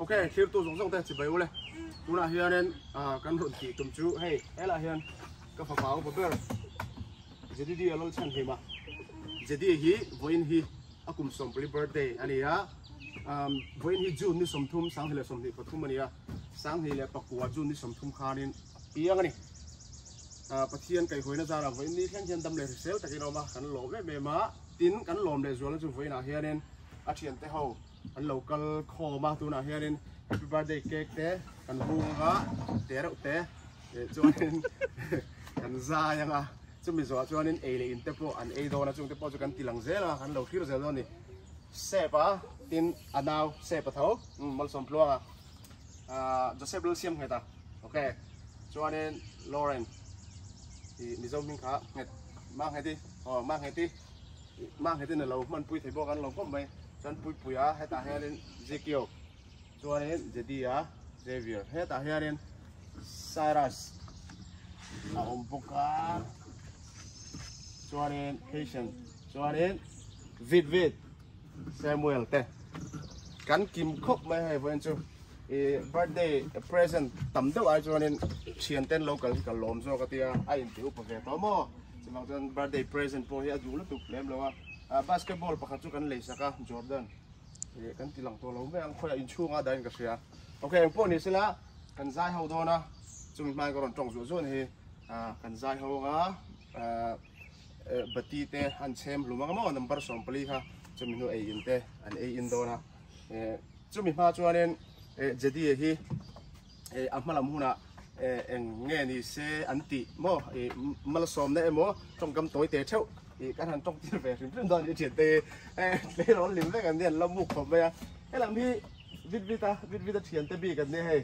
Ok, thlir tu zawng zawng te chibai ule. Tunah hianin kan rawn tih tum chu hei helah hian ka fapa upa ber Jedidi a lo chhan hlim a. Jedi hi vawiin hi a kum sawmpali birthday a ni a. Vawiin hi June ni 30 2023 a ni a. 2009 June ni 30 khanin a piang a ni. Pathian kaihhawina zarah vawiin ni thleng hian dam leh hrisel takin a awm a, kan lawm em em a. Tin, kan lawm leh zualna chu vawiinah hianin a thiante ho an lo kal khawm a, tunah hianin happy birthday cake te kan hung anga te reuh te chuanin kan zai anga chumi zawhah chuanin ei leh in te pawh an ei dawn a chung te pawh chu kan ti lang zel a kan lo thlir zel dawn a ni sep a tin a nau sep a tho malsawm tluang a Joseph Lalsiam nghet a ok chuanin Lauren ih Mizo hming kha nghet ma nghet i aw ma nghet i. Mah nghetin a lo hmanpui thei bawk an lo khawp mai. Chuan Puipuia hetah hianin Zikio chuanin Jedia Xavier hetah hianin Cyrus a awm bawk a chuanin Patient chuanin Vid Vid Samuel te kan kim khawp mai hei vawiin chu ih birthday present tam deuh ai chuanin thian ten lo kal hi ka lawm zawk a tia a intih upa ve tawh maw. Chuvang chuan birthday present pawh hi a duh lutuk lem lo a, ah basketball pakhat chu kan lei sak a Jordan ih kan ti lang tawh lo mai ang khawiah inchhung a dahin ka hria. Ok eng pawh ni sela kan zai ho dawn a chumi hmain ka rawn tawng zuah zuah ni hi ah kan zai ho anga ah bati te an chhem hlum anga maw number 14 kha chumi hnu ei in te an ei in dawn a eh chumi hma chuanin eh Jedi hi a hma lam hunah eng nge ni se an tih maw ih malsawmna emaw tawngkam tawi te theuh ih kan han tawng tir ve hrim hrim dawn a ni thian te hi tleirawl lim vek an ni an la muk khawp mai a helam hi vit vit a vit vit a thian te bik an nia hei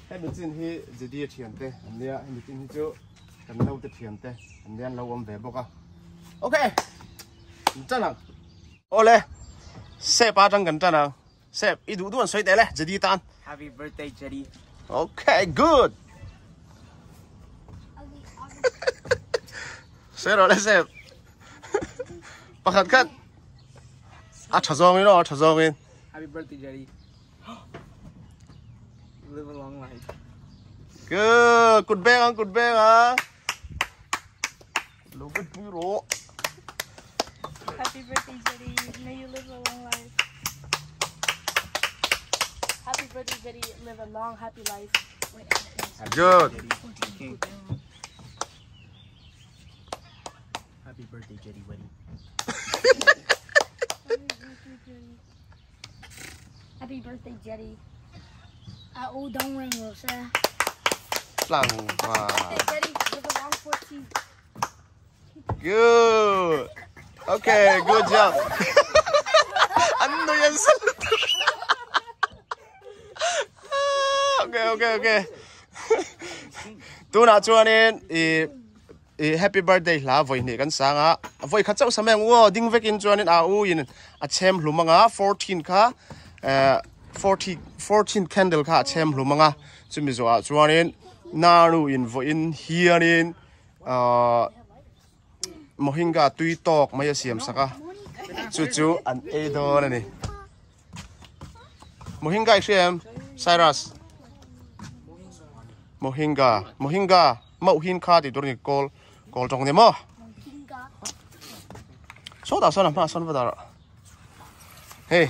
hemi chin hi Jedi a thian te an nia hemi chin hi chu kan naute thian te an nia an lo awm ve bawk a ok tan ang awle sep atang kan tan ang. Sep, i duh duh an sawi teh le, Jedi tan. Happy birthday Jedi. Okay, good. Sawi rawh le Sep. Pakhat khat. A tha zawng in aw, a tha zawng in. Happy birthday Jedi. Live a long life. Good, kut beng ang, kut beng ang. Lo vek pui rawh. Happy birthday Jetty. May you live a long life. Happy birthday Jetty. Live a long happy life. Good. Happy birthday Jetty wedding. Happy birthday Jetty. A u dong reng rawh se. Tlang va. Happy birthday Jetty. Live a long 14. Good. Okay, good job. An nui an sal lutuk. Okay, okay, okay. Tunah chuanin i I happy birthday hla vawi hnih kan sang a, vawi khat chauh sam em u aw, ding vekin chuanin a u in a chhem hlum anga 14 kha eh 40 14 candle kha a chhem hlum anga chumi zawhah chuanin nanu in vawiin hianin ahh mohinga tui tawk mai a siam sak a chu chu an ei dawn a ni. Mohinga i hria em Cyrus? Mohinga Mohinga Mauhin kha tih tur a ni kawl kawl tawng ni maw? Sawtah sawn a hmaah sawn va dah rawh. Hei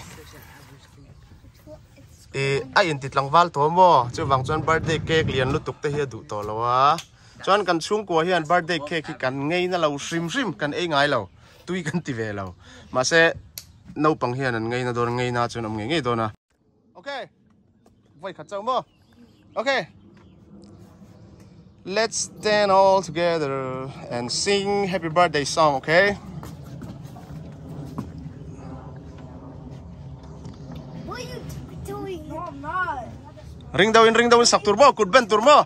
ih a inti tlangval tawh maw chuvang chuan birthday cake lian lutuk te hi a duh tawh lo a chuan kan chhungkua hian birthday cake hi kan ngei na lo hrim hrim kan ei ngai lo tui kan ti ve lo mahse naupang hian an ngei na dawn ngei na chuan awm ngei ngei dawn a. Okay. Voi khat chauh maw? Okay. Let's stand all together and sing happy birthday song, okay? What are you doing? No, I'm not. Ring daw in ring daw in sak tur maw? Kut ben tur maw?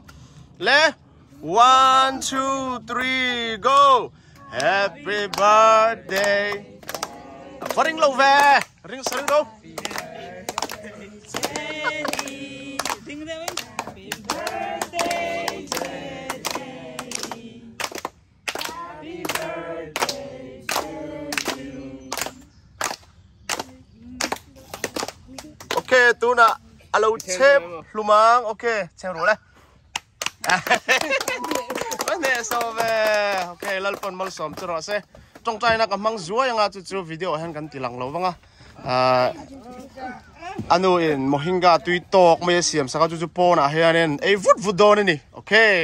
Le? 1 2 3 go. Happy birthday. Va ring lo ve. Ring sa ring lo. Ok, tunah alo chep hlumang okay cheng ru le ne so ve okay lalpan malsawm chu rawh se tawngtaina ka hmang zuai anga chu chu video ah hian kan ti lang lo vang a ah anu in mohinga tui tawk mai a siam sak a chu chu pawnah hianin ei vut vut dawn a ni okay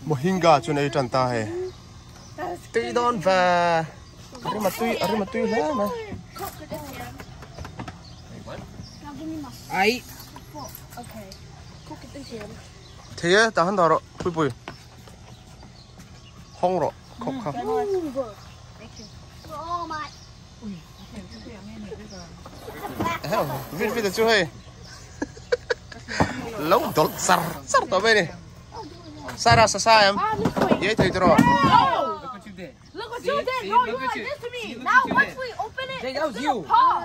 Mohinga chuan ei tan ta hei tui dawn ve a rima tui a rima tui hle mai Ai thei e tah han dah rawh pui pui hawng rawh khawp kha Vit vit chu hei lo dawlh char char tawh mai ni Sara sa sa em ye thei tawh rawh Look what you did, bro. You were like this to me. Now once we open it, it's gonna pop.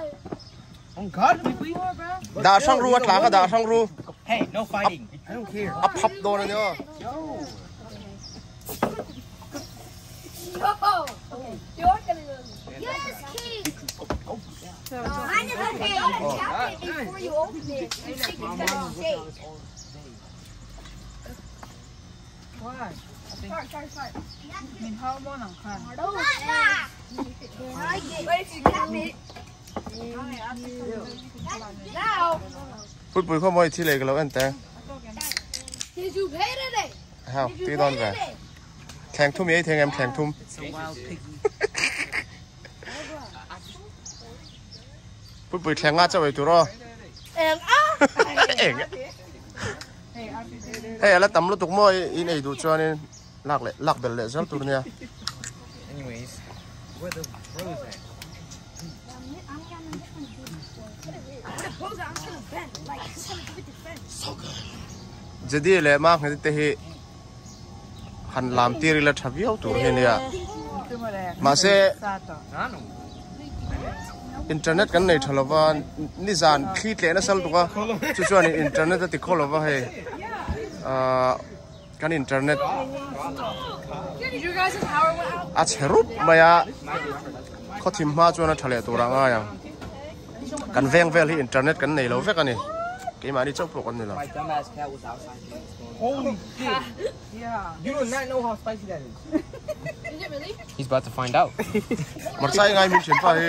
Dah hrang ru a tla kha dah hrang ru. Hey, no fighting. I don't care. A phap dawn a nia. Yes, Keith. Mine is okay. You gotta tap it before you open it. You think it's gonna shake. Start, start, start. But if you tap it, now. Pui pui khaw mawi thil ei ka lo en teh. Did you pay today? Hau, tui dawn ve. Thleng thum i ei thei ngem thleng thum. Pui pui thleng nga chauh ei tur aw. Eng a. Eng a. Hei ala tam lutuk maw in ei duh chuanin lak leh lak belh leh zel tur nia. Anyways, where the bros at? Jedi leh Mahngeti te hi han lam tir ila tha viau tur hi ania mahse internet kan nei tha lova nizan thli tleh nasa lutuk a chu chuan internet a ti khaw lova hei ahh kan internet a chhe rup mai a khaw thim hma chuan a tha leh tur a ngai ang kan veng vel hi internet kan nei lo vek a ni keimahni chauh pawh kan ni lo. Holy shit! Yeah. You do not know how spicy that is. Is it really? He's about to find out. Hmarcha i ngai min thian pa hi.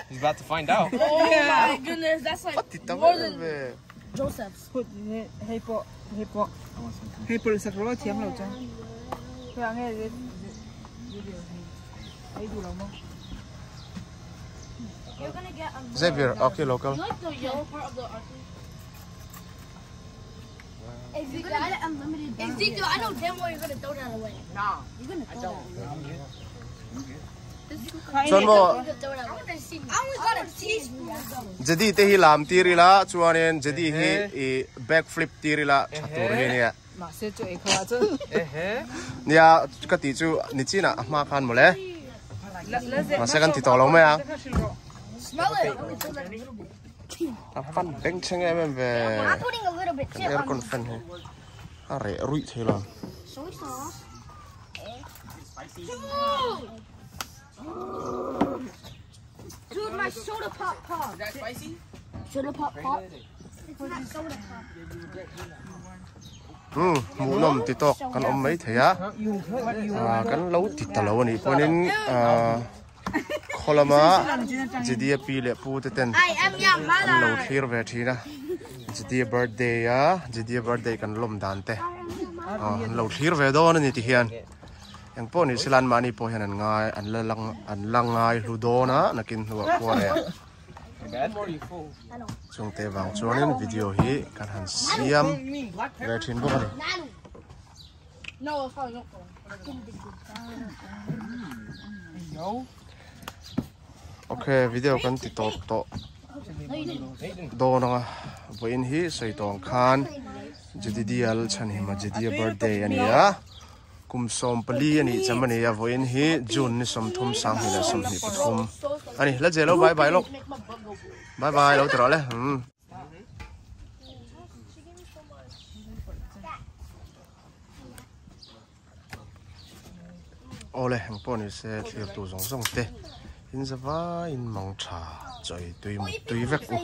He's about to find out. Oh my goodness, that's like more than Joseph's. Put hei pawh hei pawh hei pawlh sak rawh thiam lo chuan khawiah nge video hi ei duh lo maw. You're gonna get a Xavier okay local. You like the yellow part of the artery? Ezekiel, I know damn well you're gonna throw that away. Nah. You're gonna throw that away. Chuan maw I only got a teaspoon. Jedi te hi lam tir ila chuanin Jedi hi i back flip tir ila tha tur hi ania. Mahse chu ei kho ah chuan. Nia ka tih chu nichinah a hma khan mawle. Mahse kan ti tawh lo mai ang. Smell it. A fan beng chheng em em ve kan aircon fan hi a reh ruih thei lo. Umm hmuhnawm ti tawk kan awm mai thei a kan lo ti ta lo a nih pawhin ahh. Khaw lama Jediya pi leh pu te ten an lo thlir ve thin a Jediya birthday a Jediya birthday kan lawm dan te an lo thlir ve dawn a ni ti hian eng pawh ni sela an mahni pawh hian an ngai an la lang an la ngai hlu dawn a nakin hnuah khuan e chungte vang chuanin video hi kan han siam ve thin bawk a ni. Ok video kan ti tawp tawh dawn anga vawiin hi sawi tawng khan Jedidial chhanhima Jedidia birthday a ni a kum 14 a nih cham a ni a vawiin hi June ni 30 2023 a ni la je lo bye bye lawk bye bye lo ti rawh le umm. Awle engpawh ni se thlir tur zawng zawng te. In zavaiin mang tha chawi tui mut tui vek u.